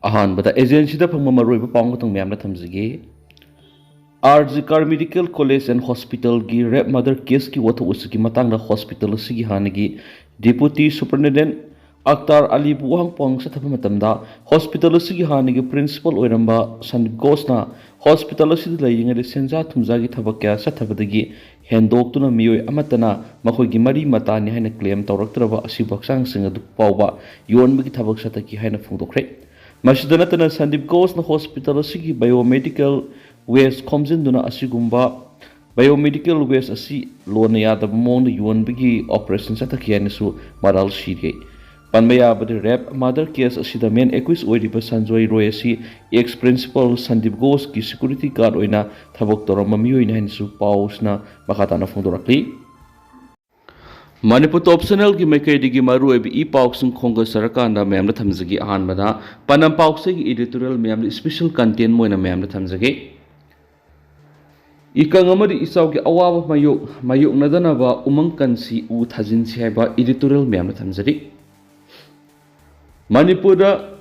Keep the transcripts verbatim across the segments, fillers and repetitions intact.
ꯑꯍꯥꯟꯕꯗ ꯑꯦꯖꯦꯟꯁꯤꯗ ꯐꯪꯕ ꯃꯔꯨꯑꯣꯏꯕ ꯄꯥꯎ ꯑꯃꯈꯛꯇꯪ ꯃꯌꯥꯝꯗ ꯊꯝꯖꯒꯦ꯫ R G Kar medical college and ꯍꯣꯁꯄꯤꯇꯥꯜꯒꯤ ꯔꯦꯞ ꯃꯔꯗꯔ ꯀꯦꯁꯀꯤ ꯋꯥꯊꯣꯛ ꯑꯁꯤꯒꯤ ꯃꯇꯥꯡꯗ ꯍꯣꯁꯄꯤꯇꯥꯜ ꯑꯁꯤꯒꯤ ꯍꯥꯟꯅꯒꯤ ꯗꯤꯄꯨꯇꯤ ꯁꯨꯄꯔꯤꯟꯇꯦꯟꯗꯦꯟ ꯑꯛꯇꯥꯔ ꯑꯂꯤꯕꯨ ꯋꯥꯍꯪ ꯄꯥꯎꯍꯪ ꯆꯠꯊꯕ ꯃꯇꯝꯗ, ꯍꯣꯁꯄꯤꯇꯥꯜ ꯑꯁꯤꯒꯤ ꯍꯥꯟꯅꯒꯤ ꯄ꯭ꯔꯤꯟꯁꯤꯄꯥꯜ ꯑꯣꯏꯔꯝꯕ ꯁꯟꯗꯤꯞ ꯘꯣꯁꯅ ꯍꯣꯁꯄꯤꯇꯥꯜ ꯑꯁꯤꯗ ꯂꯩꯔꯤꯉꯩꯗ ꯁꯦꯟꯖꯥ ꯊꯨꯝꯖꯥꯒꯤ ꯊꯕꯛ ꯀꯌꯥ ꯆꯠꯊꯕꯗꯒꯤ ꯍꯦꯟꯗꯣꯛꯇꯨꯅ ꯃꯤꯑꯣꯏ ꯑꯃꯠꯇꯅ ꯃꯈꯣꯏꯒꯤ ꯃꯔꯤ ꯃꯇꯥꯅꯤ ꯍꯥꯏꯅ ꯀ꯭ꯂꯦꯝ ꯇꯧꯔꯛꯇ꯭ꯔꯕ ꯑꯁꯤꯕꯨ ꯍꯛꯆꯥꯡꯁꯤꯡ ꯑꯗꯨ ꯐꯥꯎꯕ ꯌꯣꯟꯕꯒꯤ ꯊꯕꯛ ꯆꯠꯊꯈꯤ ꯍꯥꯏꯅ ꯐꯣꯡꯗꯣꯛꯈ꯭ꯔꯦ꯫ ꯃꯁꯤꯗ ꯅꯠꯇꯅ ꯁꯟꯗꯤꯞ ꯘꯣꯁꯅ ꯍꯣꯁꯄꯤꯇꯥꯜ ꯑꯁꯤꯒꯤ ꯕꯥꯏꯑꯣꯃꯦꯗꯤꯀꯦꯜ ꯋꯦꯁ ꯈꯣꯝꯖꯤꯟꯗꯨꯅ ꯑꯁꯤꯒꯨꯝꯕ ꯕꯥꯏꯑꯣꯃꯦꯗꯤꯀꯦꯜ ꯋꯦꯁ ꯑꯁꯤ ꯂꯣꯟꯅ ꯌꯥꯗꯕ ꯃꯑꯣꯡꯗ ꯌꯣꯟꯕꯒꯤ ꯑꯣꯄꯔꯦꯁꯟ ꯆꯠꯊꯈꯤ ꯍꯥꯏꯅꯁꯨ ꯃꯔꯥꯜ ꯁꯤꯔꯤ꯫ ꯄꯟꯕ ꯌꯥꯕꯗꯤ, ꯔꯦꯞ ꯃꯔꯗꯔ ꯀꯦꯁ ꯑꯁꯤꯗ ꯃꯦꯟ ꯑꯦꯀ꯭ꯌꯨꯁ ꯑꯣꯏꯔꯤꯕ ꯁꯟꯖꯣꯏ ꯔꯣꯏ ꯑꯁꯤ ꯑꯦꯛꯁ ꯄ꯭ꯔꯤꯟꯁꯤꯄꯥꯜ ꯁꯟꯗꯤꯞ ꯘꯣꯁꯀꯤ ꯁꯦꯀ꯭ꯌꯨꯔꯤꯇꯤ ꯒꯥꯔꯗ ꯑꯣꯏꯅ ꯊꯕꯛ ꯇꯧꯔꯝꯕ ꯃꯤꯑꯣꯏꯅꯤ ꯍꯥꯏꯅꯁꯨ ꯄꯥꯎꯁꯤꯅ ꯃꯈꯥ ꯇꯥꯅ ꯐꯣꯡꯗꯣꯔꯛꯂꯤ꯫ ꯃꯅꯤꯄꯨꯔ ꯇꯣꯞ ꯆꯦꯅꯦꯜꯒꯤ ꯃꯥꯏꯀꯩꯗꯒꯤ ꯃꯔꯨꯑꯣꯏꯕ ꯏ ꯄꯥꯎꯁꯤꯡ ꯈꯣꯝꯒꯠꯆꯔꯀꯥꯟꯗ ꯃꯌꯥꯝꯗ ꯊꯝꯖꯒꯦ꯫ ꯑꯍꯥꯟꯕꯗ ꯄꯥꯟꯗꯝ ꯄꯥꯎꯆꯦꯒꯤ ꯏꯗꯤꯇꯣꯔꯤꯌꯦꯜ ꯃꯌꯥꯝꯗ ꯏꯁꯄꯤꯁꯦꯜ ꯀꯟꯇꯦꯟ ꯑꯣꯏꯅ ꯃꯌꯥꯝꯗ ꯊꯝꯖꯒꯦ꯫ ꯏꯀꯪ ꯑꯃꯗꯤ ꯏꯆꯥꯎꯒꯤ ꯑꯋꯥꯕ ꯃꯥꯌꯣꯛ-, ꯃꯥꯌꯣꯛꯅꯗꯅꯕ ꯎꯃꯪ ꯀꯟꯁꯤ ꯎ ꯊꯥꯖꯤꯟꯁꯤ ꯍꯥꯏꯕ ꯏꯗꯤꯇꯣꯔꯤꯌꯦꯜ ꯃꯌꯥꯝꯗ ꯊꯝꯖꯔꯤ꯫ ꯃꯅꯤꯄꯨꯔꯗ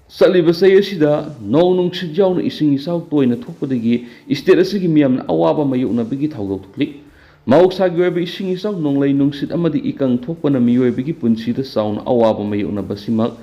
ꯆꯠꯂꯤꯕ ꯆꯍꯤ ꯑꯁꯤꯗ ꯅꯣꯡ ꯅꯨꯡꯁꯤꯠ ꯌꯥꯎꯅ ꯏꯁꯤꯡ ꯏꯆꯥꯎ ꯇꯣꯏꯅ ꯊꯣꯛꯄꯗꯒꯤ ꯏꯁꯇꯦꯠ ꯑꯁꯤꯒꯤ ꯃꯤꯌꯥꯝꯅ ꯑꯋꯥꯕ ꯃꯥꯌꯣꯛꯅꯕꯒꯤ ꯊꯧꯗꯣꯛ ꯊꯣꯛꯂꯤ꯫ ꯃꯍꯧꯁꯥꯒꯤ ꯑꯣꯏꯕ ꯏꯁꯤꯡ ꯏꯆꯥꯎ, ꯅꯣꯡꯂꯩ ꯅꯨꯡꯁꯤꯠ ꯑꯃꯗꯤ ꯏꯀꯪ ꯊꯣꯛꯄꯅ ꯃꯤꯑꯣꯏꯕꯒꯤ ꯄꯨꯟꯁꯤꯗ ꯆꯥꯎꯅ ꯑꯋꯥꯕ ꯃꯥꯌꯣꯛꯅꯕꯁꯤꯃꯛ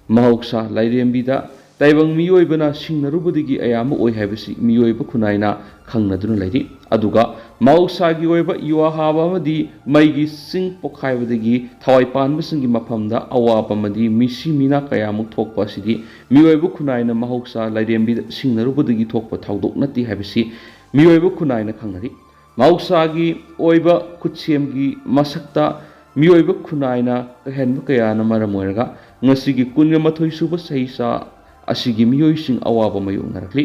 ꯃꯍꯧꯁꯥ ꯂꯥꯏꯔꯦꯝꯕꯤꯗ ꯇꯥꯏꯕꯪ ꯃꯤꯑꯣꯏꯕꯅ ꯁꯤꯡꯅꯔꯨꯕꯗꯒꯤ ꯑꯌꯥꯝꯕ ꯑꯣꯏ ꯍꯥꯏꯕꯁꯤ ꯃꯤꯑꯣꯏꯕ ꯈꯨꯟꯅꯥꯏꯅ ꯈꯪꯅꯗꯨꯅ ꯂꯩꯔꯤ꯫ ꯑꯗꯨꯒ ꯃꯍꯧꯁꯥꯒꯤ ꯑꯣꯏꯕ ꯌꯨ ꯍꯥꯕ ꯑꯃꯗꯤ ꯃꯩꯒꯤ ꯆꯤꯡ ꯄꯣꯈꯥꯏꯕꯗꯒꯤ ꯊꯋꯥꯏ ꯄꯥꯟꯕꯁꯤꯡꯒꯤ ꯃꯐꯝꯗ ꯑꯋꯥꯕ ꯑꯃꯗꯤ ꯃꯤꯁꯤ ꯃꯤꯅꯥ ꯀꯌꯥꯃꯨꯛ ꯊꯣꯛꯄ ꯑꯁꯤꯗꯤ ꯃꯤꯑꯣꯏꯕ ꯈꯨꯟꯅꯥꯏꯅ ꯃꯍꯧꯁꯥ ꯂꯥꯏꯔꯦꯝꯕꯤꯗ ꯁꯤꯡꯅꯔꯨꯕꯗꯒꯤ ꯊꯣꯛꯄ ꯊꯧꯗꯣꯛ ꯅꯠꯇꯦ ꯍꯥꯏꯕꯁꯤ ꯃꯤꯑꯣꯏꯕ ꯈꯨꯟꯅꯥꯏꯅ ꯈꯪꯅꯔꯤ꯫ ꯃꯍꯧꯁꯥꯒꯤ ꯑꯣꯏꯕ ꯈꯨꯠꯁꯦꯝꯒꯤ ꯃꯁꯛꯇ ꯃꯤꯑꯣꯏꯕ ꯈꯨꯟꯅꯥꯏꯅ ꯀꯥꯏꯍꯟꯕ ꯀꯌꯥꯅ ꯃꯔꯝ ꯑꯣꯏꯔꯒ ꯉꯁꯤꯒꯤ ꯀꯨꯟꯒ ꯃꯥꯊꯣꯏ ꯁꯨꯕ ꯆꯍꯤꯆꯥ ꯑꯁꯤꯒꯤ ꯃꯤꯑꯣꯏꯁꯤꯡ ꯑꯋꯥꯕ ꯃꯥꯌꯣꯛꯅꯔꯛꯂꯤ꯫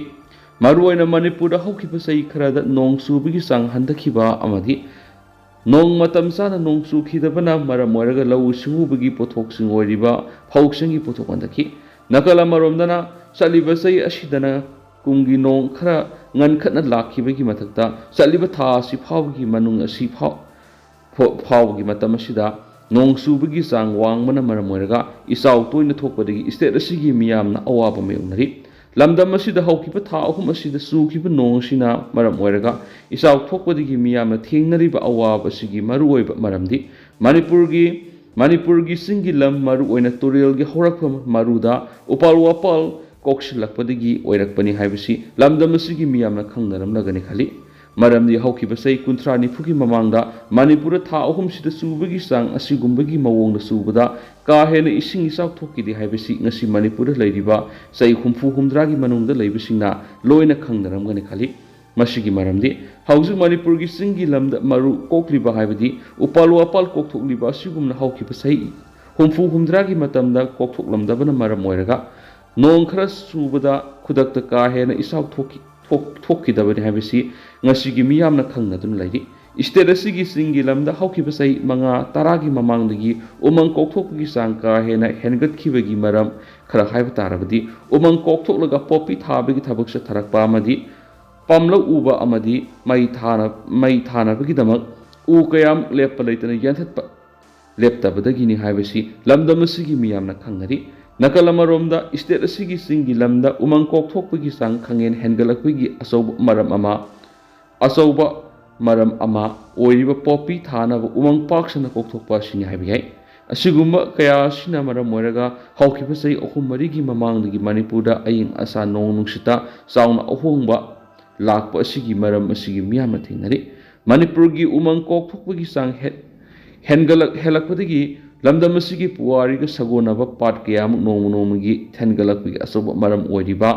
ꯃꯔꯨꯑꯣꯏꯅ ꯃꯅꯤꯄꯨꯔꯗ ꯍꯧꯈꯤꯕ ꯆꯍꯤ ꯈꯔꯗ ꯅꯣꯡ ꯆꯨꯕꯒꯤ ꯆꯥꯡ ꯍꯟꯊꯈꯤꯕ ꯑꯃꯗꯤ ꯅꯣꯡ ꯃꯇꯝ ꯆꯥꯅ ꯅꯣꯡ ꯆꯨꯈꯤꯗꯕꯅ ꯃꯔꯝ ꯑꯣꯏꯔꯒ ꯂꯧꯎ ꯁꯤꯡꯎꯕꯒꯤ ꯄꯣꯠꯊꯣꯛꯁꯤꯡ ꯑꯣꯏꯔꯤꯕ ꯐꯧꯁꯤꯡꯒꯤ ꯄꯣꯠꯊꯣꯛ ꯍꯟꯊꯈꯤ꯫ ꯅꯥꯀꯜ ꯑꯃꯔꯣꯝꯗꯅ ꯆꯠꯂꯤꯕ ꯆꯍꯤ ꯑꯁꯤꯗꯅ ꯀꯨꯝꯒꯤ ꯅꯣꯡ ꯈꯔ ꯉꯟꯈꯠꯅ ꯂꯥꯛꯈꯤꯕꯒꯤ ꯃꯊꯛꯇ ꯆꯠꯂꯤꯕ ꯊꯥ ꯑꯁꯤ ꯐꯥꯎꯕꯒꯤ ꯃꯅꯨꯡ ꯑꯁꯤ ꯐꯥꯎ-, ꯐꯥꯎ-, ꯐꯥꯎꯕꯒꯤ ꯃꯇꯝ ꯑꯁꯤꯗ ꯅꯣꯡ ꯆꯨꯕꯒꯤ ꯆꯥꯡ ꯋꯥꯡꯕꯅ ꯃꯔꯝ ꯑꯣꯏꯔꯒ ꯏꯆꯥꯎ ꯇꯣꯏꯅ ꯊꯣꯛꯄꯗꯒꯤ state ꯑꯁꯤꯒꯤ ꯃꯤꯌꯥꯝꯅ ꯑꯋꯥꯕ ꯃꯥꯌꯣꯛꯅꯔꯤ꯫ ꯂꯝꯗꯝ ꯑꯁꯤꯗ ꯍꯧꯈꯤꯕ ꯊꯥ ꯑꯍꯨꯝ ꯑꯁꯤꯗ ꯆꯨꯈꯤꯕ ꯅꯣꯡ ꯑꯁꯤꯅ ꯃꯔꯝ ꯑꯣꯏꯔꯒ ꯏꯆꯥꯎ ꯊꯣꯛꯄꯗꯒꯤ ꯃꯤꯌꯥꯝꯅ ꯊꯦꯡꯅꯔꯤꯕ ꯑꯋꯥꯕ ꯑꯁꯤꯒꯤ ꯃꯔꯨꯑꯣꯏꯕ ꯃꯔꯝꯗꯤ ꯃꯅꯤꯄꯨꯔꯒꯤ, ꯃꯅꯤꯄꯨꯔꯒꯤ ꯆꯤꯡꯒꯤ ꯂꯝ, ꯃꯔꯨꯑꯣꯏꯅ ꯇꯨꯔꯦꯜꯒꯤ ꯍꯧꯔꯛꯐꯝ ꯃꯔꯨꯗ ꯎꯄꯥꯜ ꯋꯥꯄꯥꯜ ꯀꯣꯛꯁꯤꯜꯂꯛꯄꯗꯒꯤ ꯑꯣꯏꯔꯛꯄꯅꯤ ꯍꯥꯏꯕꯁꯤ ꯂꯝꯗꯝ ꯑꯁꯤꯒꯤ ꯃꯤꯌꯥꯝꯅ ꯈꯪꯅꯔꯝꯂꯒꯅꯤ ꯈꯜꯂꯤ꯫ ꯃꯔꯝꯗꯤ ꯍꯧꯈꯤꯕ ꯆꯍꯤ ꯀꯨꯟꯊ꯭ꯔꯥ ꯅꯤꯐꯨꯒꯤ ꯃꯃꯥꯡꯗ ꯃꯅꯤꯄꯨꯔꯗ ꯊꯥ ꯑꯍꯨꯝꯁꯤꯗ ꯆꯨꯕꯒꯤ ꯆꯥꯡ ꯑꯁꯤꯒꯨꯝꯕꯒꯤ ꯃꯑꯣꯡꯗ ꯆꯨꯕꯗ ꯀꯥ ꯍꯦꯟꯅ ꯏꯁꯤꯡ ꯏꯆꯥꯎ ꯊꯣꯛꯈꯤꯗꯦ ꯍꯥꯏꯕꯁꯤ ꯉꯁꯤ ꯃꯅꯤꯄꯨꯔꯗ ꯂꯩꯔꯤꯕ ꯆꯍꯤ ꯍꯨꯝꯐꯨ ꯍꯨꯝꯗ꯭ꯔꯥꯒꯤ ꯃꯅꯨꯡꯗ ꯂꯩꯕꯁꯤꯡꯅ ꯂꯣꯏꯅ ꯈꯪꯅꯔꯝꯒꯅꯤ ꯈꯜꯂꯤ꯫ ꯃꯁꯤꯒꯤ ꯃꯔꯝꯗꯤ ꯍꯧꯖꯤꯛ ꯃꯅꯤꯄꯨꯔꯒꯤ ꯆꯤꯡꯒꯤ ꯂꯝꯗ ꯃꯔꯨ ꯀꯣꯛꯂꯤꯕ ꯍꯥꯏꯕꯗꯤ ꯎꯄꯥꯜ ꯋꯥꯄꯥꯜ ꯀꯣꯛꯊꯣꯛꯂꯤꯕ ꯑꯁꯤꯒꯨꯝꯅ ꯍꯧꯈꯤꯕ ꯆꯍꯤ ꯍꯨꯝꯐꯨ ꯍꯨꯝꯗ꯭ꯔꯥꯒꯤ ꯃꯇꯝꯗ ꯀꯣꯛꯊꯣꯛꯂꯝꯗꯕꯅ ꯃꯔꯝ ꯑꯣꯏꯔꯒ ꯅꯣꯡ ꯈꯔ ꯆꯨꯕꯗ ꯈꯨꯗꯛꯇ ꯀꯥ ꯍꯦꯟꯅ ꯏꯆꯥꯎ ꯊꯣꯛꯈꯤ-, ꯊꯣꯛ-, ꯊꯣꯛꯈꯤꯗꯕꯅꯤ ꯍꯥꯏꯕꯁꯤ ꯉꯁꯤꯒꯤ ꯃꯤꯌꯥꯝꯅ ꯈꯪꯅꯗꯨꯅ ꯂꯩꯔꯤ꯫ State ꯑꯁꯤꯒꯤ ꯆꯤꯡꯒꯤ ꯂꯝꯗ ꯍꯧꯈꯤꯕ ꯆꯍꯤ ꯃꯉꯥ ꯇꯔꯥꯒꯤ ꯃꯃꯥꯡꯗꯒꯤ ꯎꯃꯪ ꯀꯣꯛꯊꯣꯛꯄꯒꯤ ꯆꯥꯡ ꯀꯥ ꯍꯦꯟꯅ ꯍꯦꯟꯒꯠꯈꯤꯕꯒꯤ ꯃꯔꯝ ꯈꯔ ꯍꯥꯏꯕ ꯇꯥꯔꯕꯗꯤ ꯎꯃꯪ ꯀꯣꯛꯊꯣꯛꯂꯒ ꯄꯣꯄꯤ ꯊꯥꯕꯒꯤ ꯊꯕꯛ ꯆꯠꯊꯔꯛꯄ ꯑꯃꯗꯤ ꯄꯥꯝꯂꯧ ꯎꯕ ꯑꯃꯗꯤ ꯃꯩ ꯊꯥꯅ-, ꯃꯩ ꯊꯥꯅꯕꯒꯤꯗꯃꯛ ꯎ ꯀꯌꯥꯃꯨꯛ ꯂꯦꯞꯄ ꯂꯩꯇꯅ ꯌꯥꯟꯊꯠꯄ ꯂꯦꯞꯇꯕꯗꯒꯤꯅꯤ ꯍꯥꯏꯕꯁꯤ ꯂꯝꯗꯝ ꯑꯁꯤꯒꯤ ꯃꯤꯌꯥꯝꯅ ꯈꯪꯅꯔꯤ꯫ ꯅꯥꯀꯜ ꯑꯃꯔꯣꯝꯗ state ꯑꯁꯤꯒꯤ ꯆꯤꯡꯒꯤ ꯂꯝꯗ ꯎꯃꯪ ꯀꯣꯛꯊꯣꯛꯄꯒꯤ ꯆꯥꯡ ꯈꯪꯍꯦꯟ ꯍꯦꯟꯒꯠꯂꯛꯄꯒꯤ ꯑꯆꯧꯕ ꯃꯔꯝ ꯑꯃ, ꯑꯆꯧꯕ ꯃꯔꯝ ꯑꯃ ꯑꯣꯏꯔꯤꯕ ꯄꯣꯄꯤ ꯊꯥꯅꯕ ꯎꯃꯪ ꯄꯥꯛ ꯁꯟꯅ ꯀꯣꯛꯊꯣꯛꯄ ꯑꯁꯤꯅꯤ ꯍꯥꯏꯕ ꯌꯥꯏ꯫ ꯑꯁꯤꯒꯨꯝꯕ ꯀꯌꯥ ꯑꯁꯤꯅ ꯃꯔꯝ ꯑꯣꯏꯔꯒ ꯍꯧꯈꯤꯕ ꯆꯍꯤ ꯑꯍꯨꯝ ꯃꯔꯤꯒꯤ ꯃꯃꯥꯡꯗꯒꯤ ꯃꯅꯤꯄꯨꯔꯗ ꯑꯏꯪ ꯑꯁꯥ ꯅꯣꯡ ꯅꯨꯡꯁꯤꯠꯇ ꯆꯥꯎꯅ ꯑꯍꯣꯡꯕ ꯂꯥꯛꯄ ꯑꯁꯤꯒꯤ ꯃꯔꯝ ꯑꯁꯤꯒꯤ ꯃꯤꯌꯥꯝꯅ ꯊꯦꯡꯅꯔꯤ꯫ ꯃꯅꯤꯄꯨꯔꯒꯤ ꯎꯃꯪ ꯀꯣꯛꯊꯣꯛꯄꯒꯤ ꯆꯥꯡ ꯍꯦ-, ꯍꯦꯟꯒꯠꯂꯛ-, ꯍꯦꯜꯂꯛꯄꯗꯒꯤ ꯂꯝꯗꯝ ꯑꯁꯤꯒꯤ ꯄꯨꯋꯥꯔꯤꯒ ꯁꯥꯒꯣꯟꯅꯕ ꯄꯥꯠ ꯀꯌꯥ ꯑꯃ ꯅꯣꯡꯃ ꯅꯣꯡꯃꯒꯤ ꯊꯦꯟꯒꯠꯂꯛꯄꯒꯤ ꯑꯆꯧꯕ ꯃꯔꯝ ꯑꯣꯏꯔꯤꯕ,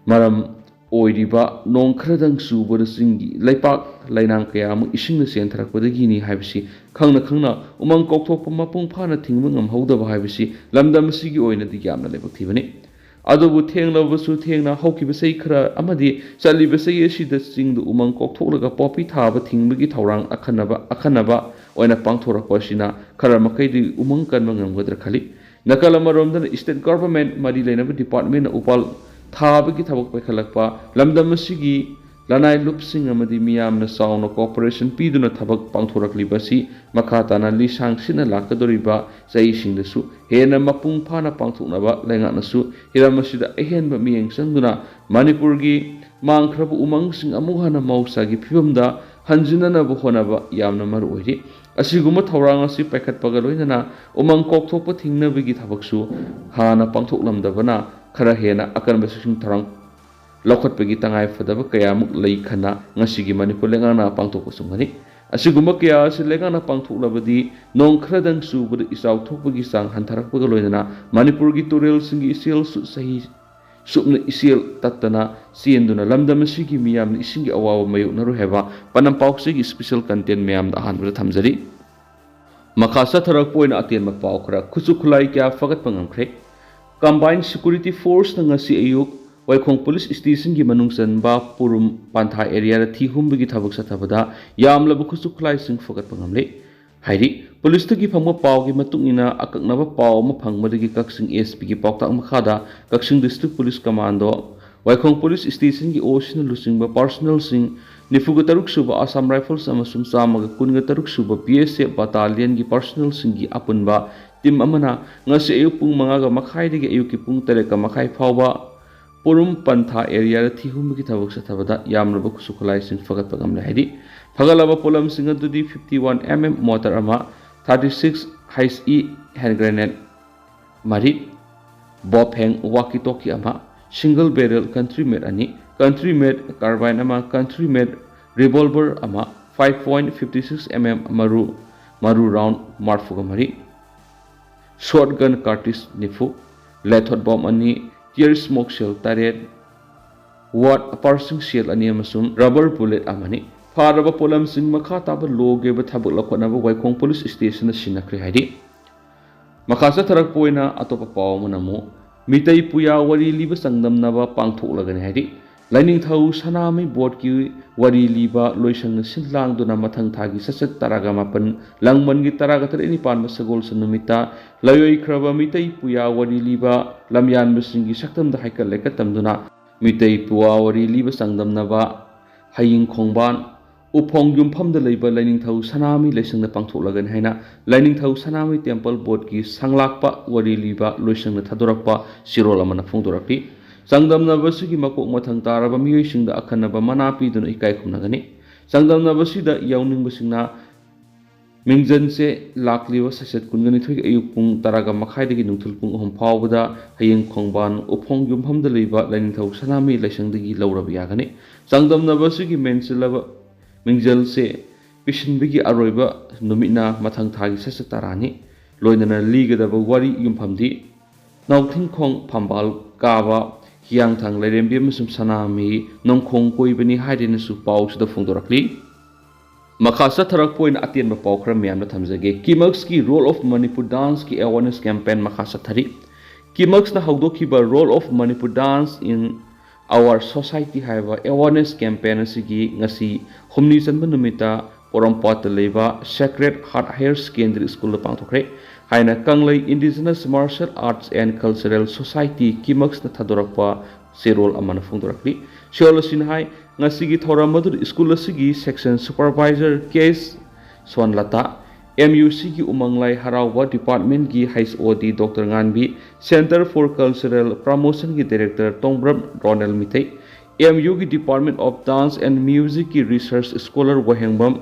ꯃꯔꯝ ꯑꯣꯏꯔꯤꯕ ꯅꯣꯡ ꯈꯔꯗꯪ ꯆꯨꯕꯗ ꯆꯤꯡꯒꯤ ꯂꯩꯄꯥꯛ ꯂꯩꯅꯥꯡ ꯀꯌꯥ ꯑꯃ ꯏꯁꯤꯡꯅ ꯆꯦꯟꯊꯔꯛꯄꯗꯒꯤꯅꯤ ꯍꯥꯏꯕꯁꯤ ꯈꯪꯅ ꯈꯪꯅ ꯎꯃꯪ ꯀꯣꯛꯊꯣꯛꯄ ꯃꯄꯨꯡ ꯐꯥꯅ ꯊꯤꯡꯕ ꯉꯝꯍꯧꯗꯕ ꯍꯥꯏꯕꯁꯤ ꯂꯝꯗꯝ ꯑꯁꯤꯒꯤ ꯑꯣꯏꯅꯗꯤ ꯌꯥꯝꯅ ꯂꯥꯏꯕꯛ ꯊꯤꯕꯅꯤ꯫ ꯑꯗꯨꯕꯨ ꯊꯦꯡꯂꯕꯁꯨ ꯊꯦꯡꯅ ꯍꯧꯈꯤꯕ ꯆꯍꯤ ꯈꯔ ꯑꯃꯗꯤ ꯆꯠꯂꯤꯕ ꯆꯍꯤ ꯑꯁꯤꯗ ꯆꯤꯡꯗ ꯎꯃꯪ ꯀꯣꯛꯊꯣꯛꯂꯒ ꯄꯣꯄꯤ ꯊꯥꯕ ꯊꯤꯡꯕꯒꯤ ꯊꯧꯔꯥꯡ ꯑꯈꯟꯅꯕ, ꯑꯈꯟꯅꯕ ꯑꯣꯏꯅ ꯄꯥꯡꯊꯣꯔꯛꯄ ꯑꯁꯤꯅ ꯈꯔ ꯃꯈꯩꯗꯤ ꯎꯃꯪ ꯀꯟꯕ ꯉꯝꯒꯗ꯭ꯔꯥ ꯈꯜꯂꯤ꯫ ꯅꯥꯀꯜ ꯑꯃꯔꯣꯝꯗꯅ state government ꯃꯔꯤ ꯂꯩꯅꯕ departmentꯅ ꯎꯄꯥꯜ ꯊꯥꯕꯒꯤ ꯊꯕꯛ ꯄꯥꯏꯈꯠꯂꯛꯄ, ꯂꯝꯗꯝ ꯑꯁꯤꯒꯤ ꯂꯅꯥꯏ ꯂꯨꯞꯁꯤꯡ ꯑꯃꯗꯤ ꯃꯤꯌꯥꯝꯅ ꯆꯥꯎꯅ ꯀꯣꯑꯣꯄꯔꯦꯁꯟ ꯄꯤꯗꯨꯅ ꯊꯕꯛ ꯄꯥꯡꯊꯣꯔꯛꯂꯤꯕ ꯑꯁꯤ ꯃꯈꯥ ꯇꯥꯅ ꯂꯤꯁꯥꯡ ꯁꯤꯠꯅ ꯂꯥꯛꯀꯗꯧꯔꯤꯕ ꯆꯍꯤꯁꯤꯡꯗꯁꯨ ꯍꯦꯟꯅ ꯃꯄꯨꯡ ꯐꯥꯅ ꯄꯥꯡꯊꯣꯛꯅꯕ ꯂꯩꯉꯥꯛꯅꯁꯨ ꯍꯤꯔꯝ ꯑꯁꯤꯗ ꯑꯍꯦꯟꯕ ꯃꯤꯠꯌꯦꯡ ꯆꯪꯗꯨꯅ ꯃꯅꯤꯄꯨꯔꯒꯤ ꯃꯥꯡꯈ꯭ꯔꯕ ꯎꯃꯪꯁꯤꯡ ꯑꯃꯨꯛ ꯍꯟꯅ ꯃꯍꯧꯁꯥꯒꯤ ꯐꯤꯕꯝꯗ ꯍꯟꯖꯤꯟꯅꯅꯕ ꯍꯣꯠꯅꯕ ꯌꯥꯝꯅ ꯃꯔꯨ ꯑꯣꯏꯔꯤ꯫ ꯑꯁꯤꯒꯨꯝꯕ ꯊꯧꯔꯥꯡ ꯑꯁꯤ ꯄꯥꯏꯈꯠꯄꯒ ꯂꯣꯏꯅꯅ ꯎꯃꯪ ꯀꯣꯛꯊꯣꯛꯄ ꯊꯤꯡꯅꯕꯒꯤ ꯊꯕꯛꯁꯨ ꯍꯥꯟꯅ ꯄꯥꯡꯊꯣꯛꯂꯝꯗꯕꯅ ꯈꯔ ꯍꯦꯟꯅ ꯑꯀꯟꯕ ꯆꯦꯛꯁꯤꯟ ꯊꯧꯔꯥꯡ ꯂꯧꯈꯠꯄꯒꯤ ꯇꯉꯥꯏ ꯐꯗꯕ ꯀꯌꯥꯃꯨꯛ ꯂꯩ ꯈꯟꯅ ꯉꯁꯤꯒꯤ ꯃꯅꯤꯄꯨꯔ ꯂꯩꯉꯥꯛꯅ ꯄꯥꯡꯊꯣꯛꯄ ꯆꯨꯝꯒꯅꯤ꯫ ꯑꯁꯤꯒꯨꯝꯕ ꯀꯌꯥ ꯑꯁꯤ ꯂꯩꯉꯥꯛꯅ ꯄꯥꯡꯊꯣꯛꯂꯕꯗꯤ ꯅꯣꯡ ꯈꯔꯗꯪ ꯆꯨꯕꯗ ꯏꯆꯥꯎ ꯊꯣꯛꯄꯒꯤ ꯆꯥꯡ ꯍꯟꯊꯔꯛꯄꯒ ꯂꯣꯏꯅꯅ ꯃꯅꯤꯄꯨꯔꯒꯤ ꯇꯨꯔꯦꯜꯁꯤꯡꯒꯤ ꯏꯆꯦꯜꯁꯨ ꯆꯍꯤ ꯁꯨꯞꯅ ꯏꯆꯦꯜ ꯇꯠꯇꯅ ꯆꯦꯟꯗꯨꯅ ꯂꯝꯗꯝ ꯑꯁꯤꯒꯤ ꯃꯤꯌꯥꯝꯅ ꯏꯁꯤꯡꯒꯤ ꯑꯋꯥꯕ ꯃꯥꯌꯣꯛꯅꯔꯣꯏ ꯍꯥꯏꯕ ꯄꯅꯝ ꯄꯥꯎꯆꯦꯒꯤ ꯏꯁꯄꯤꯁꯦꯜ ꯀꯟꯇꯦꯟ ꯃꯌꯥꯝꯗ ꯑꯍꯥꯟꯕꯗ ꯊꯝꯖꯔꯤ꯫ ꯃꯈꯥ ꯆꯠꯊꯔꯛꯄ ꯑꯣꯏꯅ ꯑꯇꯦꯟꯕ ꯄꯥꯎ ꯈꯔ꯫ ꯈꯨꯠꯁꯨ ꯈꯨꯠꯂꯥꯏ ꯀꯌꯥ ꯐꯒꯠꯄ ꯉꯝꯈ꯭ꯔꯦ꯫ ꯀꯝꯕꯥꯏꯟ ꯁꯦꯀ꯭ꯌꯨꯔꯤꯇꯤ ꯐꯣꯔꯁꯅ ꯉꯁꯤ ꯑꯌꯨꯛ ꯋꯥꯏꯈꯣꯡ ꯄꯨꯂꯤꯁ ꯁ꯭ꯇꯦꯁꯟꯒꯤ ꯃꯅꯨꯡ ꯆꯟꯕ ꯄꯨꯔꯨꯝ ꯄꯟꯊꯥ ꯑꯦꯔꯤꯌꯥꯗ ꯊꯤ ꯍꯨꯝꯕꯒꯤ ꯊꯕꯛ ꯆꯠꯊꯕꯗ ꯌꯥꯝꯂꯕ ꯈꯨꯠꯁꯨ ꯈꯨꯠꯂꯥꯏꯁꯤꯡ ꯐꯒꯠꯄ ꯉꯝꯂꯦ ꯍꯥꯏꯔꯤ꯫ ꯄꯨꯂꯤꯁꯇꯒꯤ ꯐꯪꯕ ꯄꯥꯎꯒꯤ ꯃꯇꯨꯡ ꯏꯟꯅ, ꯑꯀꯛꯅꯕ ꯄꯥꯎ ꯑꯃ ꯐꯪꯕꯗꯒꯤ ꯀꯛꯆꯤꯡ ꯑꯦꯁ ꯄꯤꯒꯤ ꯄꯥꯎꯇꯥꯛ ꯃꯈꯥꯗ ꯀꯛꯆꯤꯡ ꯗꯤꯁꯇ꯭ꯔꯤꯛ ꯄꯨꯂꯤꯁ ꯀꯃꯥꯟꯗꯣ, ꯋꯥꯏꯈꯣꯡ ꯄꯨꯂꯤꯁ ꯁ꯭ꯇꯦꯁꯟꯒꯤ ꯑꯣ ꯁꯤꯅ ꯂꯨꯆꯤꯡꯕ ꯄꯥꯔꯁꯣꯅꯦꯜꯁꯤꯡ, ꯅꯤꯐꯨꯒ ꯇꯔꯨꯛ ꯁꯨꯕ ꯑꯁꯥꯝ ꯔꯥꯏꯐꯜꯁ ꯑꯃꯁꯨꯡ ꯆꯥꯝꯃꯒ ꯀꯨꯟꯒ ꯇꯔꯨꯛ ꯁꯨꯕ ꯕꯤ ꯑꯦꯁ ꯑꯦꯐ ꯕꯇꯥꯂꯤꯌꯟꯒꯤ ꯄꯥꯔꯁꯣꯅꯦꯜꯁꯤꯡꯒꯤ ꯑꯄꯨꯟꯕ ꯇꯤꯝ ꯑꯃꯅ ꯉꯁꯤ ꯑꯌꯨꯛ ꯄꯨꯡ ꯃꯉꯥꯒ ꯃꯈꯥꯏꯗꯒꯤ ꯑꯌꯨꯛꯀꯤ ꯄꯨꯡ ꯇꯔꯦꯠꯀ ꯃꯈꯥꯏ ꯐꯥꯎꯕ ꯄꯨꯔꯨꯝ ꯄꯟꯊꯥ ꯑꯦꯔꯤꯌꯥꯗ ꯊꯤꯍꯨꯝꯕꯒꯤ ꯊꯕꯛ ꯆꯠꯊꯕꯗ ꯌꯥꯝꯂꯕ ꯈꯨꯠꯁꯨ ꯈꯨꯠꯂꯥꯏꯁꯤꯡ ꯐꯒꯠꯄ ꯉꯝꯂꯦ ꯍꯥꯏꯔꯤ꯫ ꯐꯒꯠꯂꯕ ꯄꯣꯠꯂꯝꯁꯤꯡ ꯑꯗꯨꯗꯤ fifty one M M mortar ꯑꯃ, thirty six H E hand grenade ꯃꯔꯤ, ꯕꯣꯞ ꯍꯦꯡ ꯋꯥꯀꯤ ꯇꯣꯀꯤ ꯑꯃ, single barrel country made ꯑꯅꯤ, country made carbine ꯑꯃ, country made revolver ꯑꯃ, five point fifty six M M ꯃꯔꯨ, ꯃꯔꯨ round ꯃꯔꯤꯐꯨꯒ ꯃꯔꯤ, shotgun cartridge ꯅꯤꯐꯨ, lethal bomb ꯑꯅꯤ, tear smoke shell ꯇꯔꯦꯠ, word parsing shell ꯑꯅꯤ ꯑꯃꯁꯨꯡ rubber bullet ꯑꯃꯅꯤ꯫ ꯐꯥꯔꯕ ꯄꯣꯠꯂꯝꯁꯤꯡ ꯃꯈꯥ ꯇꯥꯕ ꯂꯣꯒꯤ ꯑꯣꯏꯕ ꯊꯕꯛ ꯂꯧꯈꯠꯅꯕ ꯋꯥꯏꯈꯣꯡ ꯄꯨꯂꯤꯁ ꯁ꯭ꯇꯦꯁꯟꯗ ꯁꯤꯟꯅꯈ꯭ꯔꯦ ꯍꯥꯏꯔꯤ꯫ ꯃꯈꯥ ꯆꯠꯊꯔꯛꯄ ꯑꯣꯏꯅ ꯑꯇꯣꯞꯄ ꯄꯥꯎ ꯑꯃꯅ ꯑꯃꯨꯛ ꯃꯤꯇꯩ ꯄꯨꯌꯥ ꯋꯥꯔꯤ ꯂꯤꯕ ꯆꯥꯡꯗꯝꯅꯕ ꯄꯥꯡꯊꯣꯛꯂꯒꯅꯤ ꯍꯥꯏꯔꯤ꯫ ꯂꯥꯏꯅꯤꯡꯊꯧ ꯁꯅꯥꯃꯍꯤ ꯕꯣꯔꯗꯀꯤ ꯋꯥꯔꯤ ꯂꯤꯕ ꯂꯣꯏꯁꯪꯅ ꯁꯤꯜ ꯂꯥꯡꯗꯨꯅ ꯃꯊꯪ ꯊꯥꯒꯤ ꯆꯩꯆꯠ ꯇꯔꯥꯒ ꯃꯥꯄꯟ ꯂꯥꯡꯕꯟꯒꯤ ꯇꯔꯥꯒ ꯇꯔꯦꯠꯅꯤ ꯄꯥꯟꯕ ꯁꯒꯣꯜꯁꯦꯜ ꯅꯨꯃꯤꯠꯇ ꯂꯩꯔꯣꯏꯈ꯭ꯔꯕ ꯃꯤꯇꯩ ꯄꯨꯌꯥ ꯋꯥꯔꯤ ꯂꯤꯕ ꯂꯝꯌꯥꯟꯕꯁꯤꯡꯒꯤ ꯁꯛꯇꯝꯗ ꯍꯥꯏꯀꯠ ꯂꯩꯀꯠ ꯇꯝꯗꯨꯅ ꯃꯤꯇꯩ ꯄꯨꯋꯥ ꯋꯥꯔꯤ ꯂꯤꯕ ꯆꯥꯡꯗꯝꯅꯕ ꯍꯌꯤꯡ ꯈꯣꯡꯕꯥꯟ ꯎꯐꯣꯡ ꯌꯨꯝꯐꯝꯗ ꯂꯩꯕ ꯂꯥꯏꯅꯤꯡꯊꯧ ꯁꯅꯥꯃꯍꯤ ꯂꯥꯏꯁꯪꯗ ꯄꯥꯡꯊꯣꯛꯂꯒꯅꯤ ꯍꯥꯏꯅ ꯂꯥꯏꯅꯤꯡꯊꯧ ꯁꯅꯥꯃꯍꯤ ꯇꯦꯝꯄꯜ ꯕꯣꯔꯗꯀꯤ ꯁꯪꯂꯥꯛꯄ ꯋꯥꯔꯤ ꯂꯤꯕ ꯂꯣꯏꯁꯪꯅ ꯊꯥꯗꯣꯔꯛꯄ ꯆꯦꯔꯣꯜ ꯑꯃꯅ ꯐꯣꯡꯗꯣꯔꯛꯂꯤ꯫ ꯆꯥꯡꯗꯝꯅꯕ ꯑꯁꯤꯒꯤ ꯃꯀꯣꯛ ꯃꯊꯪ ꯇꯥꯔꯕ ꯃꯤꯑꯣꯏꯁꯤꯡꯗ ꯑꯈꯟꯅꯕ ꯃꯅꯥ ꯄꯤꯗꯨꯅ ꯏꯀꯥꯏ ꯈꯨꯝꯅꯒꯅꯤ꯫ ꯆꯥꯡꯗꯝꯅꯕ ꯑꯁꯤꯗ ꯌꯥꯎꯅꯤꯡꯕꯁꯤꯡꯅ ꯃꯤꯡꯖꯟꯁꯦ ꯂꯥꯛꯂꯤꯕ ꯁꯦꯁꯟ ꯀꯨꯟꯒ ꯅꯤꯊꯣꯏꯒꯤ ꯑꯌꯨꯛ ꯄꯨꯡ ꯇꯔꯥꯒ ꯃꯈꯥꯏꯗꯒꯤ ꯅꯨꯡꯊꯤꯜ ꯄꯨꯡ ꯑꯍꯨꯝ ꯐꯥꯎꯕꯗ ꯍꯌꯦꯡ ꯈꯣꯡꯕꯥꯟ ꯎꯐꯣꯡ ꯌꯨꯝꯐꯝꯗ ꯂꯩꯕ ꯂꯥꯏꯅꯤꯡꯊꯧ ꯁꯅꯥꯃꯍꯤ ꯂꯥꯏꯁꯪꯗꯒꯤ ꯂꯧꯔꯕ ꯌꯥꯒꯅꯤ꯫ ꯆꯥꯡꯗꯝꯅꯕ ꯑꯁꯤꯒꯤ ꯃꯦꯟꯁꯤꯜꯂꯕ ꯃꯤꯡꯖꯜꯁꯦ ꯄꯤꯁꯤꯟꯕꯒꯤ ꯑꯔꯣꯏꯕ ꯅꯨꯃꯤꯠꯅ ꯃꯊꯪ ꯊꯥꯒꯤ ꯁꯦꯁꯟ ꯇꯔꯥꯅꯤ꯫ ꯂꯣꯏꯅꯅ ꯂꯤꯒꯗꯕ ꯋꯥꯔꯤ ꯌꯨꯝꯐꯝꯗꯤ ꯅꯥꯎꯊꯤꯡꯈꯣꯡ ꯐꯝꯕꯥꯜ ꯀꯥꯕ ꯍꯤꯌꯥꯡꯊꯥꯡ ꯂꯥꯏꯔꯦꯝꯕꯤ ꯑꯃꯁꯨꯡ ꯁꯅꯥꯃꯍꯤ ꯅꯣꯡꯈꯣꯡ ꯀꯣꯏꯕꯅꯤ ꯍꯥꯏꯗꯨꯅꯁꯨ ꯄꯥꯎꯁꯤꯗ ꯐꯣꯡꯗꯣꯔꯛꯂꯤ꯫ ꯃꯈꯥ ꯆꯠꯊꯔꯛꯄ ꯑꯣꯏꯅ ꯑꯇꯦꯟꯕ ꯄꯥꯎ ꯈꯔ ꯃꯌꯥꯝꯅ ꯊꯝꯖꯒꯦ꯫ ꯀꯤꯃꯛꯁꯀꯤ Role of Manipur Danceꯀꯤ awareness campaign ꯃꯈꯥ ꯆꯠꯊꯔꯤ꯫ ꯀꯤꯃꯛꯁꯅ ꯍꯧꯗꯣꯛꯈꯤꯕ Role of Manipur Dance in Our Society ꯍꯥꯏꯕ awareness campaign ꯑꯁꯤꯒꯤ ꯉꯁꯤ ꯍꯨꯝꯅꯤ ꯆꯟꯕ ꯅꯨꯃꯤꯠꯇ ꯄꯣꯔꯣꯝꯄꯥꯠꯇ ꯂꯩꯕ Sacred Heart Higher Secondary Schoolꯗ ꯄꯥꯡꯊꯣꯛꯈ꯭ꯔꯦ ꯍꯥꯏꯅ ꯀꯪꯂꯩ Indigenous Martial Arts and Cultural Society ꯀꯤꯃꯛꯁꯅ ꯊꯥꯗꯣꯔꯛꯄ ꯆꯦꯔꯣꯜ ꯑꯃꯅ ꯐꯣꯡꯗꯣꯔꯛꯂꯤ꯫ ꯆꯦꯔꯣꯜ ꯑꯁꯤꯅ ꯍꯥꯏ, ꯉꯁꯤꯒꯤ ꯊꯧꯔꯝ ꯑꯗꯨꯗ ꯁ꯭ꯀꯨꯜ ꯑꯁꯤꯒꯤ section supervisor K Sonlata, M U ꯁꯤꯒꯤ ꯎꯃꯪ ꯂꯥꯏ ꯍꯔꯥꯎꯕ departmentꯀꯤ ꯍꯩꯆ ꯑꯣ ꯗꯤ ꯗꯣꯛꯇꯔ ꯉꯥꯟꯕꯤ, Center for Cultural Promotionꯒꯤ director Tongbram Ronel Meitei, M ꯌꯨꯒꯤ Department of Dance and Musicꯀꯤ research scholar ꯋꯥꯍꯦꯡꯕꯝ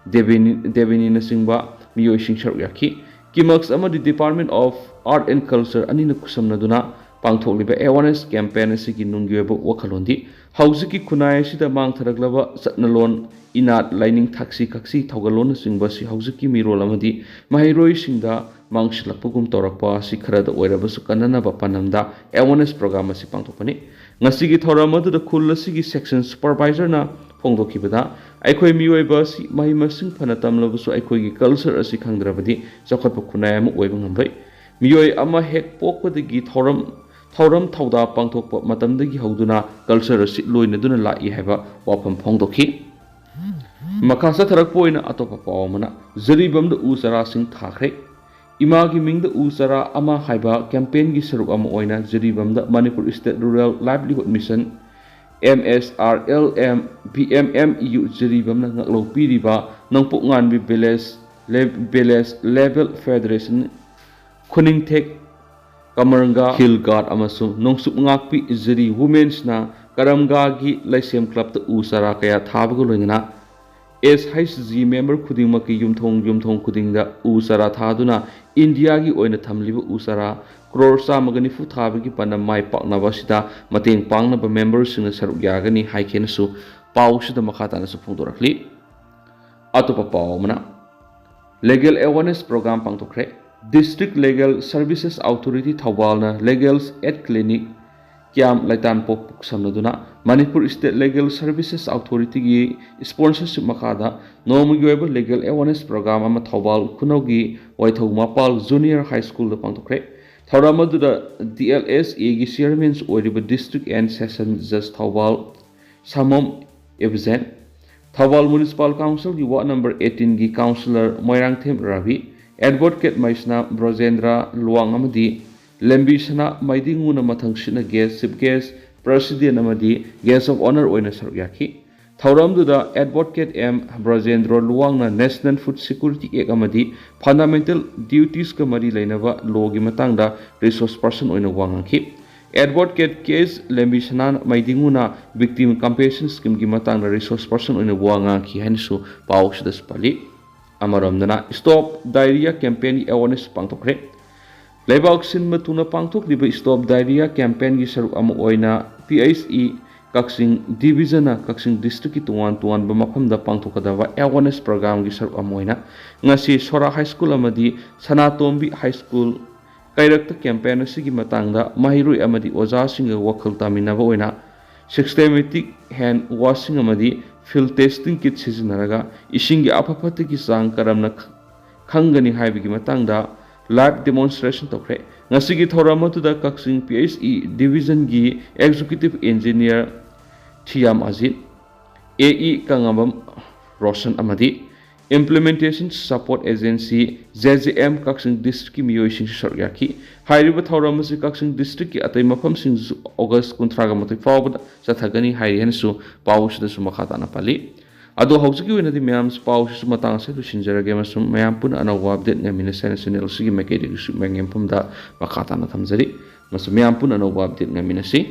ꯗꯦꯕꯤꯅꯤ-, ꯗꯦꯕꯤꯅꯤꯅꯆꯤꯡꯕ ꯃꯤꯑꯣꯏꯁꯤꯡ ꯁꯔꯨꯛ ꯌꯥꯈꯤ꯫ ꯀꯤꯃꯛꯁ ꯑꯃꯗꯤ Department of Art and Culture ꯑꯅꯤꯅ ꯈꯨꯠꯁꯝꯅꯗꯨꯅ ꯄꯥꯡꯊꯣꯛꯂꯤꯕ awareness campaign ꯑꯁꯤꯒꯤ ꯅꯨꯡꯒꯤ ꯑꯣꯏꯕ ꯋꯥꯈꯜꯂꯣꯟꯗꯤ ꯍꯧꯖꯤꯛꯀꯤ ꯈꯨꯟꯅꯥꯏ ꯑꯁꯤꯗ ꯃꯥꯡꯊꯔꯛꯂꯕ ꯆꯠꯅꯂꯣꯟ, ꯏꯅꯥꯠ, ꯂꯥꯏꯅꯤꯡ, ꯊꯛꯁꯤ ꯈꯥꯁꯤ, ꯊꯧꯒꯜꯂꯣꯟꯅꯆꯤꯡꯕ ꯑꯁꯤ ꯍꯧꯖꯤꯛꯀꯤ ꯃꯤꯔꯣꯜ ꯑꯃꯗꯤ ꯃꯍꯩꯔꯣꯏꯁꯤꯡꯗ ꯃꯥꯡꯁꯤꯜꯂꯛꯄꯒꯨꯝ ꯇꯧꯔꯛꯄ ꯑꯁꯤ ꯈꯔꯗ ꯑꯣꯏꯔꯕꯁꯨ ꯀꯟꯅꯅꯕ ꯄꯥꯟꯗꯝꯗ awareness program ꯑꯁꯤ ꯄꯥꯡꯊꯣꯛꯄꯅꯤ꯫ ꯉꯁꯤꯒꯤ ꯊꯧꯔꯝ ꯑꯗꯨꯗ ꯈꯨꯜ ꯑꯁꯤꯒꯤ section supervisorꯅ ꯐꯣꯡꯗꯣꯛꯈꯤꯕꯗ, ꯑꯩꯈꯣꯏ ꯃꯤꯑꯣꯏꯕ ꯑꯁꯤ ꯃꯍꯩ ꯃꯁꯤꯡ ꯐꯅ ꯇꯝꯂꯕꯁꯨ ꯑꯩꯈꯣꯏꯒꯤ culture ꯑꯁꯤ ꯈꯪꯗ꯭ꯔꯕꯗꯤ ꯆꯥꯎꯈꯠꯄ ꯈꯨꯟꯅꯥꯏ ꯑꯃ ꯑꯣꯏꯕ ꯉꯝꯂꯣꯏ꯫ ꯃꯤꯑꯣꯏ ꯑꯃ ꯍꯦꯛ ꯄꯣꯛꯄꯗꯒꯤ ꯊꯧꯔꯝ, ꯊꯧꯔꯝ ꯊꯧꯗꯥ ꯄꯥꯡꯊꯣꯛꯄ ꯃꯇꯝꯗꯒꯤ ꯍꯧꯗꯨꯅ culture ꯑꯁꯤ ꯂꯣꯏꯅꯗꯨꯅ ꯂꯥꯛꯏ ꯍꯥꯏꯕ ꯋꯥꯐꯝ ꯐꯣꯡꯗꯣꯛꯈꯤ꯫ ꯃꯈꯥ ꯆꯠꯊꯔꯛꯄ ꯑꯣꯏꯅ ꯑꯇꯣꯞꯄ ꯄꯥꯎ ꯑꯃꯅ, ꯖꯤꯔꯤꯕꯥꯝꯗ ꯎ ꯆꯥꯔꯥꯁꯤꯡ ꯊꯥꯈ꯭ꯔꯦ꯫ ꯏꯃꯥꯒꯤ ꯃꯤꯡꯗ ꯎ ꯆꯥꯔꯥ ꯑꯃ ꯍꯥꯏꯕ campaignꯒꯤ ꯁꯔꯨꯛ ꯑꯃ ꯑꯣꯏꯅ ꯖꯤꯔꯤꯕꯥꯝꯗ Manipur State Rural Livelihood Mission M S R L M, B M M U ꯖꯤꯔꯤꯕꯥꯝꯅ ꯉꯥꯛꯂꯧ ꯄꯤꯔꯤꯕ ꯅꯣꯡꯄꯣꯛ ꯉꯥꯟꯕꯤ village, village level federation ꯈꯨꯅꯤꯡꯊꯦꯛ ꯀꯃꯔꯪꯒꯥ Hill Guard ꯑꯃꯁꯨꯡ ꯅꯣꯡꯆꯨꯞ ꯉꯥꯛꯄꯤ ꯖꯤꯔꯤ Women's ꯅ ꯀꯔꯝꯒꯥꯒꯤ ꯂꯩꯁꯦꯝ club ꯇ ꯎ ꯆꯥꯔꯥ ꯀꯌꯥ ꯊꯥꯕꯒ ꯂꯣꯏꯅꯅ S H G member ꯈꯨꯗꯤꯡꯃꯛꯀꯤ ꯌꯨꯝꯊꯣꯡ ꯌꯨꯝꯊꯣꯡ ꯈꯨꯗꯤꯡꯗ ꯎ ꯆꯥꯔꯥ ꯊꯥꯗꯨꯅ ꯏꯟꯗꯤꯌꯥꯒꯤ ꯑꯣꯏꯅ ꯊꯝꯂꯤꯕ ꯎ ꯆꯥꯔꯥ ꯀ꯭ꯔꯣꯔ ꯆꯥꯝꯃꯒ ꯅꯤꯐꯨ ꯊꯥꯕꯒꯤ ꯄꯥꯟꯗꯝ ꯃꯥꯏ ꯄꯥꯛꯅꯕ ꯑꯁꯤꯗ ꯃꯇꯦꯡ ꯄꯥꯡꯅꯕ member ꯁꯤꯡꯅ ꯁꯔꯨꯛ ꯌꯥꯒꯅꯤ ꯍꯥꯏꯈꯤꯅꯁꯨ ꯄꯥꯎꯁꯤꯗ ꯃꯈꯥ ꯇꯥꯅꯁꯨ ꯐꯣꯡꯗꯣꯔꯛꯂꯤ꯫ ꯑꯇꯣꯞꯄ ꯄꯥꯎ ꯑꯃꯅ, Legal Awareness Program ꯄꯥꯡꯊꯣꯛꯈ꯭ꯔꯦ꯫ District Legal Services Authority ꯊꯧꯕꯥꯜꯅ Legal Aid Clinic camp ꯂꯩꯇꯥꯟꯄꯣꯛ ꯄꯨꯛꯁꯝꯅꯗꯨꯅ Manipur State Legal Services Authority ꯒꯤ sponsorship ꯃꯈꯥꯗ ꯅꯣꯡꯃꯒꯤ ꯑꯣꯏꯕ Legal Awareness Program ꯑꯃ ꯊꯧꯕꯥꯜ ꯈꯨꯅꯧꯒꯤ ꯋꯥꯏꯊꯧ ꯃꯄꯥꯜ Junior High School ꯗ ꯄꯥꯡꯊꯣꯛꯈ꯭ꯔꯦ꯫ ꯊꯧꯔꯝ ꯑꯗꯨꯗ D L S A ꯒꯤ chairman ꯑꯣꯏꯔꯤꯕ District and Session Judge Thoubal ꯁꯥꯃꯣꯝ ꯏꯕꯖꯦꯟ, Thoubal Municipal Council ꯒꯤ ward number eighteen ꯒꯤ councillor ꯃꯣꯏꯔꯥꯡꯊꯦꯝ ꯔꯥꯕꯤ, advocate ꯃꯩꯁꯅꯥ ꯕ꯭ꯔꯣꯖꯦꯟꯗ꯭ꯔ ꯂꯨꯋꯥꯡ ꯑꯃꯗꯤ ꯂꯦꯝꯕꯤ ꯁꯅꯥ ꯃꯩꯗꯤꯡꯉꯨꯅ ꯃꯊꯪꯁꯤꯠꯅ guest, chief guest, president ꯑꯃꯗꯤ guest of honour ꯑꯣꯏꯅ ꯁꯔꯨꯛ ꯌꯥꯈꯤ꯫ ꯊꯧꯔꯝꯗꯨꯗ advocate M ꯕ꯭ꯔꯖꯦꯟꯗ꯭ꯔ ꯂꯨꯋꯥꯡꯅ National Food Security Act ꯑꯃꯗꯤ fundamental duties ꯀ ꯃꯔꯤ ꯂꯩꯅꯕ law ꯒꯤ ꯃꯇꯥꯡꯗ resource person ꯑꯣꯏꯅ ꯋꯥ ꯉꯥꯡꯈꯤ꯫ Advocate K S ꯂꯦꯝꯕꯤ ꯁꯅꯥ ꯃꯩꯗꯤꯡꯉꯨꯅ Victim Compensation Scheme ꯒꯤ ꯃꯇꯥꯡꯗ resource person ꯑꯣꯏꯅ ꯋꯥ ꯉꯥꯡꯈꯤ ꯍꯥꯏꯅꯁꯨ ꯄꯥꯎ ꯑꯁꯤꯗꯁꯨ ꯄꯜꯂꯤ꯫ ꯑꯃꯔꯣꯝꯗꯅ Stop Diarrhea campaign ꯒꯤ awareness ꯄꯥꯡꯊꯣꯛꯈ꯭ꯔꯦ꯫ ꯂꯩꯕꯥꯛ ꯁꯤꯟꯕ ꯊꯨꯡꯅ ꯄꯥꯡꯊꯣꯛꯂꯤꯕ Stop Diarrhea campaign ꯒꯤ ꯁꯔꯨꯛ ꯑꯃ ꯑꯣꯏꯅ P H E ꯀꯛꯆꯤꯡ division ꯅ ꯀꯛꯆꯤꯡ district ꯀꯤ ꯇꯣꯉꯥꯟ ꯇꯣꯉꯥꯟꯕ ꯃꯐꯝꯗ ꯄꯥꯡꯊꯣꯛꯀꯗꯕ awareness program ꯒꯤ ꯁꯔꯨꯛ ꯑꯃ ꯑꯣꯏꯅ ꯉꯁꯤ ꯁꯣꯔꯥ High School ꯑꯃꯗꯤ ꯁꯅꯥꯇꯣꯝꯕꯤ High School ꯀꯩꯔꯛꯇ campaign ꯑꯁꯤꯒꯤ ꯃꯇꯥꯡꯗ ꯃꯍꯩꯔꯣꯏ ꯑꯃꯗꯤ ꯑꯣꯖꯥꯁꯤꯡꯒ ꯋꯥꯈꯜ ꯇꯥꯃꯤꯟꯅꯕ ꯑꯣꯏꯅ systematic hand washing ꯑꯃꯗꯤ field testing kit ꯁꯤꯖꯤꯟꯅꯔꯒ ꯏꯁꯤꯡꯒꯤ ꯑꯐ ꯐꯠꯇꯒꯤ ꯆꯥꯡ ꯀꯔꯝꯅ ꯈ-, ꯈꯪꯒꯅꯤ ꯍꯥꯏꯕꯒꯤ ꯃꯇꯥꯡꯗ live demonstration ꯇꯧꯈ꯭ꯔꯦ꯫ ꯉꯁꯤꯒꯤ ꯊꯧꯔꯝ ꯑꯗꯨꯗ ꯀꯛꯆꯤꯡ P H E division ꯒꯤ Executive Engineer Thiyam Ajit, A E ꯀꯪꯉꯥꯕꯝ Roshan ꯑꯃꯗꯤ Implementation Support Agency, J J M, ꯀꯛꯆꯤꯡ districtꯀꯤ ꯃꯤꯑꯣꯏꯁꯤꯡꯁꯨ ꯁꯔꯨꯛ ꯌꯥꯈꯤ꯫ ꯍꯥꯏꯔꯤꯕ ꯊꯧꯔꯝ ꯑꯁꯤ ꯀꯛꯆꯤꯡ districtꯀꯤ ꯑꯇꯩ ꯃꯐꯝꯁꯤꯡꯗꯁꯨ August ꯀꯨꯟꯊ꯭ꯔꯥꯒ ꯃꯥꯊꯣꯏ ꯐꯥꯎꯕꯗ ꯆꯠꯊꯒꯅꯤ ꯍꯥꯏꯔꯤ ꯍꯥꯏꯅꯁꯨ ꯄꯥꯎ ꯑꯁꯤꯗꯁꯨ ꯃꯈꯥ ꯇꯥꯅ ꯄꯜꯂꯤ꯫ ꯑꯗꯣ ꯍꯧꯖꯤꯛꯀꯤ ꯑꯣꯏꯅꯗꯤ ꯃꯌꯥꯝ ꯄꯥꯎꯁꯤꯁꯨ ꯃꯇꯥꯡ ꯑꯁꯤꯗ ꯂꯣꯏꯁꯤꯟꯖꯔꯒꯦ ꯑꯃꯁꯨꯡ ꯃꯌꯥꯝ ꯄꯨꯟꯅ ꯑꯅꯧꯕ update ꯉꯥꯏꯃꯤꯟꯅꯁꯦ ꯍꯥꯏꯅ channel ꯑꯁꯤꯒꯤ ꯃꯥꯏꯀꯩꯗꯒꯤꯁꯨ ꯃꯌꯥꯝꯐꯝꯗ ꯃꯈꯥ ꯇꯥꯅ ꯊꯝꯖꯔꯤ꯫ ꯑꯃꯁꯨꯡ ꯃꯌꯥꯝ ꯄꯨꯟꯅ ꯑꯅꯧꯕ update ꯉꯥꯏꯃꯤꯟꯅꯁꯤ꯫